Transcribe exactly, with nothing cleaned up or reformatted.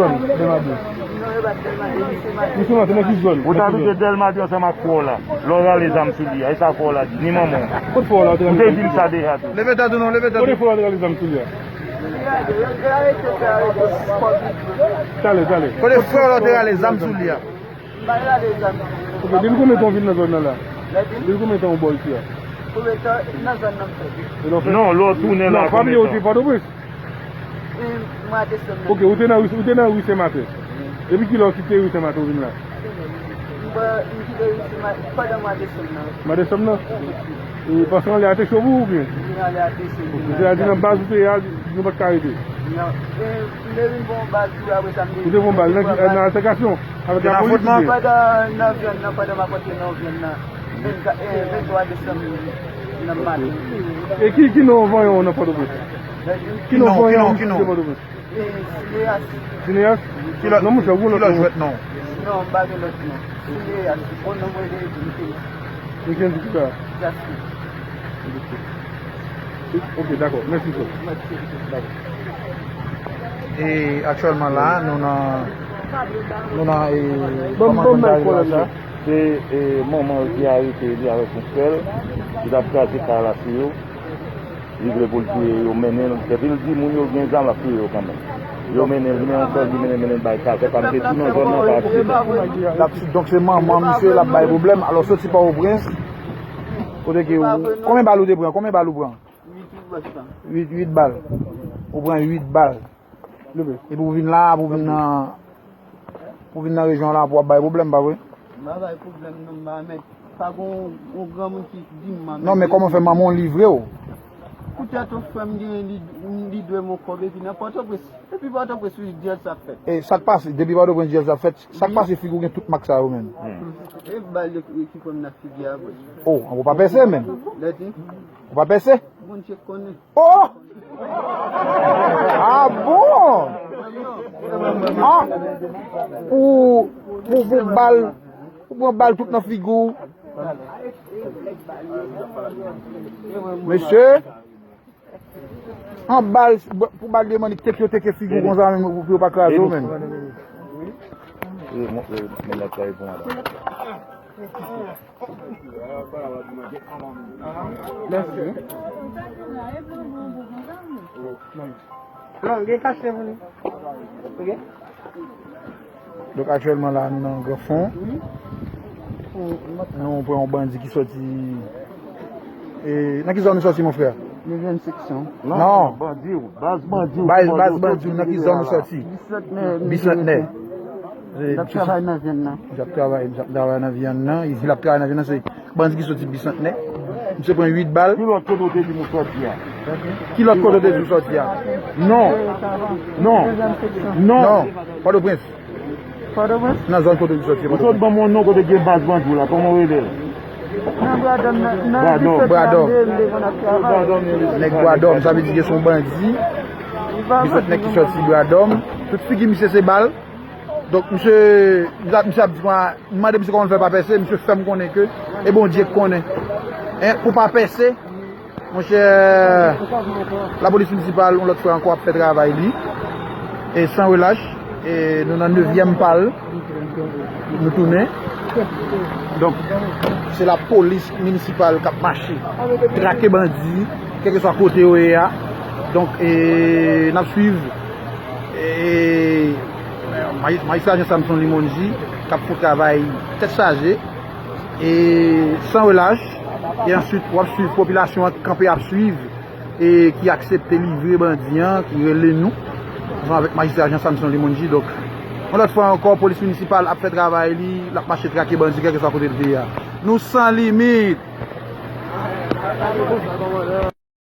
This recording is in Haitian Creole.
Zòn, Dèlmadi. Misye Maten nan ki zòn? Ou t abite Dèlmadi ansanm ak frè w la. Lè w rale zam sou li a, e sa frè w la di, ni manman w. Kot frè w la? Ou te di m sa deja tou. Leve tèt ou non, leve tèt ou. Kote frè w la te rale zam sou li a? Talè, talè. Kote frè w la te rale zam sou li a? Ok, depi konbyen tan w vin nan zòn nan la? Depi konbyen tan w bò isi a? Konbyen tan nan zòn nan m fè? Non, lè w tounen la, non, pa bliye ou te Pòtoprens. Mwa desanm nan. Ok, ou te nan ri, ou te nan ri Sen Maten. Depi kilè w kite ri Sen Maten ou vin la? M pa, m kite ri Sen Maten pandan mwa desanm nan. Mwa desanm nan? E, paske anlè a te cho pou ou oubyen? Wi, anlè a te cho. Ok, se a di nan baz ou te ye a, nou pa t ka rete? Non. E, m te vin pran yon baz tou, apre sa m te... Ou te pran yon baz nan ki, nan altèkasyon avèk lapolis oubyen? Pandan nan vyann nan, pandan m ap antre nan vyann nan, venntwa, e, venntwa desanm nan maten. E ki, ki non vanyan w nan Pòtoprens? Ki non vanyan w nan Pòtoprens? E, Sineyas. Sineyas? Ki lòt, non, monchè, ou ki lòt non? Jwèt non? Non, m pa gen lòt non. Sineyas. Bon, non, mwen gen Mikenn. Mikenn ki sa? Jasmin. Ok, dakò. Mèsi, frè. Mèsi. Dakò. E aktyèlman la, nou nan, nou nan, e, kòman nou ta rive la sa? Se, e, manman l ki arete li avèk yon frè l, ki t ap kraze kay la sou yo. Li vle pou l touye yo, mennen l. Depi l di moun yo gen zam, l ap touye yo kanmenm. Yo mennen l, li mennen yon frè l, li mennen, mennen l bay kay. Se pa m te tou nan zòn nan, pa aksepte. L ap, donk se manman misye, l ap bay pwoblèm. Alò, soti Pòtoprens, kote ke ou, konbyen bal ou te pran? Konbyen bal ou pran? Uit, uit bal. Uit, uit bal. Epi w vin la, pou vin nan, pou vin nan rejyon la, pou w ap bay pwoblèm, pa vre? M pa bay pwoblèm non, m pa, men pa gon yon granmoun ki di m manman. Non, men kòman fè manman w livre w? Poutèt yon frè m genyen, li, li dwe m yon kòb, epi nan Pòtoprens. Epi Pòtoprens, wi, djaz ap fèt. E sa k pase? Depi Pòtoprens, djaz ap fèt. Sa k pase figi w gen tout mak sa yo menm? E bal yo ki pran m nan figi a, bwè. Oh, ou pa pèse menm? Lè di. Ou pa pèse? Bondye konnen. Oh! Ah bon? Ah! Ou, ou, ou bal, ou pran bal tout nan figi w. Mesye, an bal, pou bal de mannik tèt yo teke figi w konsa menm pou yo pa kraze w menm. Mèsi. Non, gen kache pou li. Ok. Donk, aktyèlman la, nou nan Gran Fon. Nou pran yon bandi ki sòti. E, nan ki zòn ou sòti, mon frè? Nezyèm seksyon. Non, bandi, baz bandi. Baz, baz bandi, nan ki zòn ou sòti? Bisantnè. Bisantnè. L ap travay nan vyann nan. L ap travay, l ap travay nan vyann nan. Li di l ap travay nan vyann nan, se bandi ki soti Bisantnè. Misye pran uit bal. Ki lòt kote w te di m ou soti a? Ki lòt kote w te di w soti a? Non. Non. Non. Non. Pòtoprens. Pòtoprens? Nan zòn kote w te soti, Pòtoprens. Ou sot ban m yon non kote gen baz bandi w la, kòman w rele l? Nan Bradòm, nan, nan Bradòm. Bradòm. Nèg Bradòm, sa vle di ke se yon bandi. Bisantnè ki soti Bradòm. Tout figi misye se bal. Donk, misye, misye ap di mwen, m mande misye kòman l fè pa pèse, misye fè m konnen ke, e Bondye k konnen. En, pou pa pèse, monchè, lapolis minisipal, yon lòt fwa ankò, ap fè travay li, e san relach, e nou nan nevyèm pa l, nou tounen. Donk, se lapolis minisipal k ap mache, trake bandi, kèlkeswa kote yo ye a. Donk, e, n ap swiv. E, maji-, majistra Jean Samson Limonji k ap fè yon travay tèt chaje e san relach. E answit, w ap swiv popilasyon an k kanpe ap swiv e ki aksepte livre bandi an, ki rele nou, ansanm avèk majistra Jean Samson Limonji. Donk, yon lòt fwa ankò, polis minisipal ap fè travay li, l ap mache trake bandi kèlkeswa kote l te ye a. Nou san limit.